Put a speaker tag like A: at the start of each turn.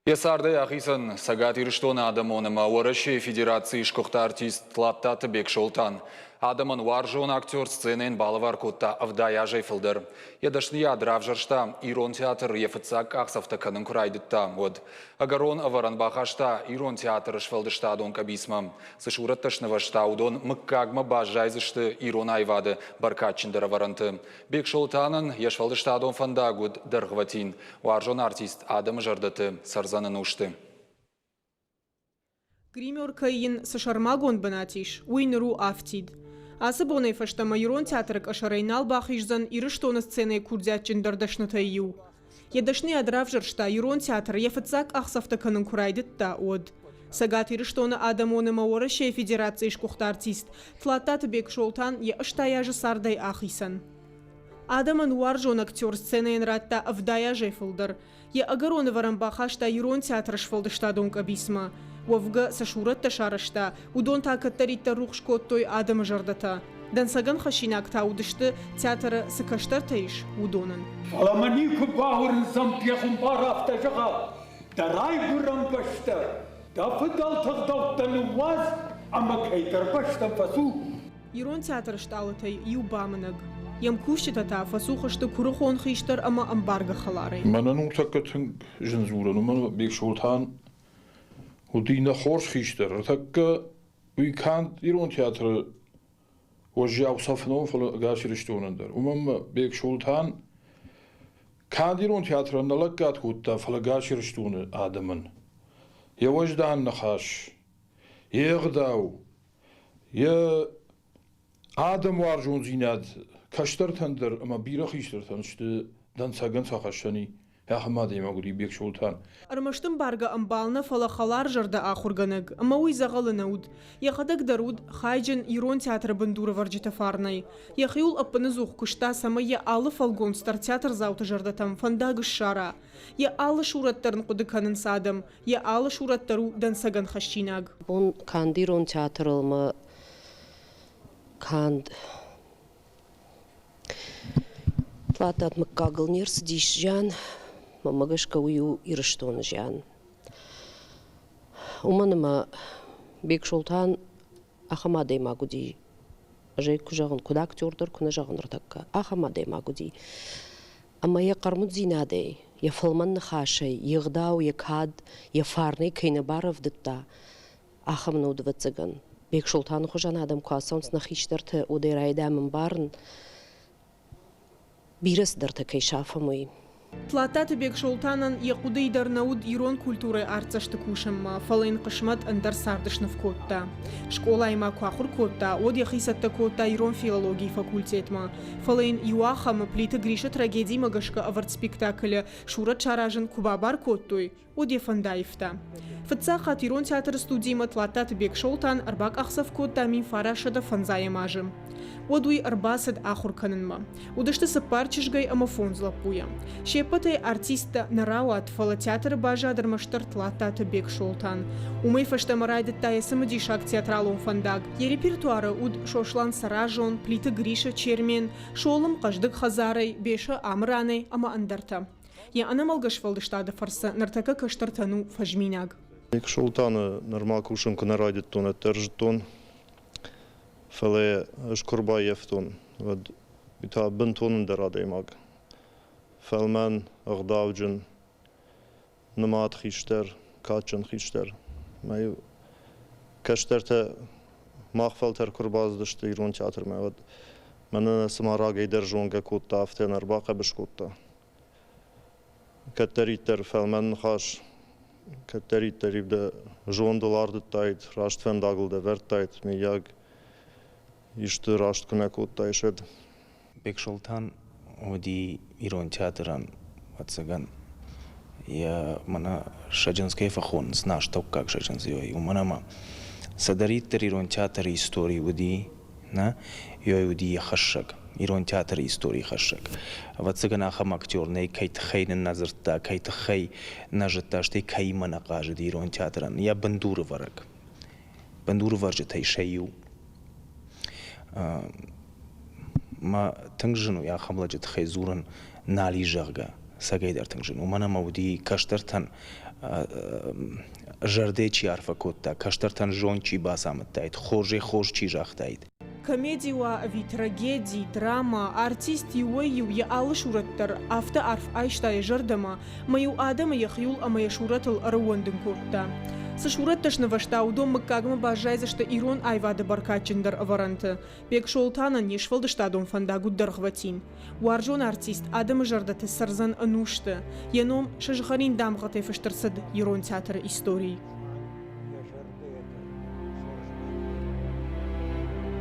A: Йӕ цардӕй ахицӕн Цӕгат Ирыстоны адӕмон ӕмӕ Уӕрӕсейы Федерацийы сгуыхт артист Тлаттаты Бексолтан. Адӕмӕн уарзон актер сценӕйӕн балӕвар кодта 70 азӕй фылдӕр. Йӕ дӕсныйад равзӕрста, ирон театр йӕ фыццаг къахдзӕфтӕ кӕнын куы райдыдта, уӕд. Ӕгӕрон ӕвӕрӕн бахаста ирон театры сфӕлдыстадон къӕбицмӕ. Цы сурӕттӕ снывӕзта, уыдон мыггагмӕ баззайдзысты ирон аивады бӕркадджындӕр ӕвӕрӕнты. Бексолтанӕн йӕ сфӕлдыстадон фӕндаг уыд дӕргъвӕтин. Уарзон артист адӕмы зӕрдӕты цӕрдзӕн ӕнусты.
B: Гримеркӕйы йын цы сӕрмагонд бынат ис, уый ныр у афтид. Ацы бонӕй фӕстӕмӕ ирон театры къӕсӕрӕй нал бахиздзӕн Ирыстоны сценӕйы курдиатджындӕр дӕснытӕй иу. Йӕ дӕсныйад равзӕрста ирон театр йӕ фыццаг къахдзӕфтӕ кӕнын куы райдыдта, уӕд. Цӕгат Ирыстоны адӕмон ӕмӕ Уӕрӕсейы Федерацийы сгуыхт артист Тлаттаты Бексолтан йӕ 80 азы цардӕй ахицӕн. Адӕмӕн уарзон актер сценӕйӕн радта 70 азӕй фылдӕр. Йӕ ӕгӕрон ӕвӕрӕн бахаста ирон театры сфӕлдыстадон къӕбицмӕ. Уӕвгӕ, цы сурӕттӕ сарӕзта, уыдон та кӕддӕриддӕр рухс кодтой адӕмы зӕрдӕтӕ. Дӕнцӕгӕн хӕссинаг та уыдысты, театры цы кӕстӕртӕ ис, уыдонӕн.
C: Фӕлӕ мӕ никуы бауырндзӕн пехуымпар афтӕ зӕгъа, дӕ райгуырӕн бӕстӕ, дӕ фыдӕлты ӕгъдӕуттӕ ныууадз ӕмӕ кӕйдӕр бӕстӕм фӕцу.
B: Ирон театры стъалытӕй иу бамынӕг. Йе мкусджытӕ та фӕцух сты куырыхон хистӕр ӕмӕ ӕмбаргӕ хӕларӕй.
D: Мӕнӕн у тӕккӕ тынг зын дзурӕн, уымӕн Бексолтан уыди нӕ хорз хистӕр. Ӕртӕккӕ уый канд ирон театры уӕззау цӕф нӕу, фӕлӕ ӕгас Ирыстонӕн дӕр. Уымӕн ӕмӕ Бексолтан канд ирон театрӕн нӕ лӕггад кодта, фӕлӕ ӕгас Ирыстоны адӕмӕн. Йӕ уӕздан ныхас, йе гъдау, йӕ адӕмуарзондзинад кӕстӕртӕн дӕр ӕмӕ бирӕ хистӕртӕн сты дӕнцӕгӕн сӕ хӕссӕни. Ахӕм адӕймаг уыди Бексолтан.
B: Ӕрмӕст ӕмбаргӕ ӕмбал нӕ, фӕлӕ хӕларзӕрдӕ ахуыргӕнӕг, ӕмӕ уый дзӕгъӕлы нӕ уыд. Йӕхӕдӕг дӕр уыд хайджын ирон театры бындурӕвӕрджыты фарнӕй. Йӕхиуыл ӕппыныдзух куыста, цӕмӕй йӕ алы фӕлгонц дӕр театрдзауты зӕрдӕтӕм фӕндаг ссара. Йӕ алы сурӕт дӕр ын хъуыды кӕнынц адӕм, Йӕ алы сурӕт дӕр у дӕнцӕгӕн хӕссинаг.
E: Бон канд ирон театрыл мӕ канд Тлаттат мыггагыл не рцыдис зиан, мӕнмӕ гӕсгӕ уый у Ирыстоны зиан. Уымӕн ӕмӕ Бексолтан ахӕм адӕймаг уыди, ӕз ӕй куы зӕгъын, куыд актер дӕр куы нӕ зӕгъын ныртӕккӕ, ахӕм адӕймаг уыди. Ӕмӕ йӕ хъӕрмуддзинадӕй, йӕ фӕлмӕн ныхасӕй, йе гъдау, йӕ кад, йӕ фарнӕй кӕй нӕ барӕвдыдта, ахӕм нӕ уыд, ӕвӕццӕгӕн. Бексолтаны хуызӕн адӕм куы ацӕуынц нӕ хистӕрты, уӕдӕй райдайӕм ӕмбарын, бирӕ цыдӕртӕ кӕй сафӕм, уый.
B: Тлаттаты Бексолтанӕн йӕ хъуыдыйы дӕр нӕ уыд ирон культурӕйы артдзӕсты кусынмӕ, фӕлӕ йын хъысмӕт ӕндӕр царды сныв кодта. Скъолайы ма куы ахуыр кодта, уӕд йӕхи цӕттӕ кодта ирон филологийы факультетмӕ. Фӕлӕ йын иуахӕмы Плиты Грисы трагедимӕ гӕсгӕ ӕвӕрд спектаклы сурӕт саразын куы бабар кодтой, уӕд йӕ фӕнд аивта. Фыццаг хатт ирон театры студимӕ Тлаттаты Бексолтан ӕрбакъахдзӕф кодта 1905 азы. Уӕд уый ӕрбацыд ахуыр кӕнынмӕ. Уыдысты цыппар чызгӕй ӕмӕ фондз лӕппуйӕ. Се ппӕтӕй артисттӕ нӕ рауад, фӕлӕ театры баззад ӕрмӕстдӕр Тлаттаты Бексолтан. Уымӕй фӕстӕмӕ райдыдта йӕ цымыдисаг театралон фӕндаг. Йӕ репертуары уыд Сослан Цӕразон, Плиты Грисы Чермен, Солым хъӕздыг хӕдзарӕй, Бесӕ Амыранӕй ӕмӕ ӕндӕртӕ. Йӕ ӕнӕмӕлгӕ сфӕлдыстады фӕрцы ныртӕккӕ кӕстӕртӕн у фӕзминаг.
F: Султаны нырма кусын куы нӕ райдыдтон, уӕддӕр зыдтон, фӕлӕ ӕз куы рбаййӕфтон, уӕд уый та бынтон ӕндӕр адӕймаг. Фӕлмӕн, ӕгъдауджын, нымад хистӕр, кадджын хистӕр. Мӕ кӕстӕртӕ мах фӕлтӕр куы рбацыдысты ирон театрмӕ, уӕд мӕнӕ цыма рагӕй дӕр зонгӕ кодта, афтӕ нӕ ӕрбахъӕбыс кодта. Кӕддӕриддӕр фӕлмӕн ныхас, кӕддӕриддӕр-иу дӕ зондыл ардыдтаид, раст фӕндагыл дӕ вӕрдтаид, мыййаг, исты раст куы нӕ кодтаис, уӕд.
G: Бексолтан уыди ирон театрӕн, ӕвӕццӕгӕн, йӕ мӕнӕ сӕджындз кӕй фӕхонынц, нӕ астӕуккаг сӕджындз, уымӕн ӕмӕ цыдӕриддӕр ирон театры истори уыди, нӕ, ёй уыди йӕ хӕссӕг, ирон театры историйы хӕссӕг. Ӕвӕццӕгӕн, ахӕм актер нӕй, кӕй тыххӕй нын нӕ дзырдта, кӕй тыххӕй нӕ зыдта, стӕй кӕимӕ нӕ хъазыди ирон театрӕн, йӕ бындурывӕрӕг. Бындурывӕрджытӕй сӕ иу. Мӕ тынг зын у ахӕм лӕджы тыххӕй дзурын нал и, зӕгъгӕ, цӕгӕйдӕр тынг зын у. Уымӕн ӕмӕ уыди кӕстӕртӕн. Зӕрдӕ чи арфӕ кодта, кӕстӕртӕн зонд чи бацамыдтаид, хорзӕй хорз чи загътаид.
B: Комеди уа ӕви трагеди, драма, артист иуӕй-иу йӕ алы сурӕт дӕр афтӕ арф айста йӕ зӕрдӕмӕ, ӕмӕ-иу адӕмы йӕхиуыл ӕмӕ йӕ сурӕтыл ӕрӕууӕндын кодта. Цы сурӕттӕ снывӕзта, уыдон мыггагмӕ баззайдзысты ирон аивады бӕркадджындӕр ӕвӕрӕнты. Бексолтанӕн йе сфӕлдыстадон фӕндаг уыд дӕргъвӕтин. Уарзон артист адӕмы зӕрдӕты цӕрдзӕн ӕнусты. Йӕ ном сызгъӕрин дамгъӕтӕй фыст ӕрцыд ирон театры историйы.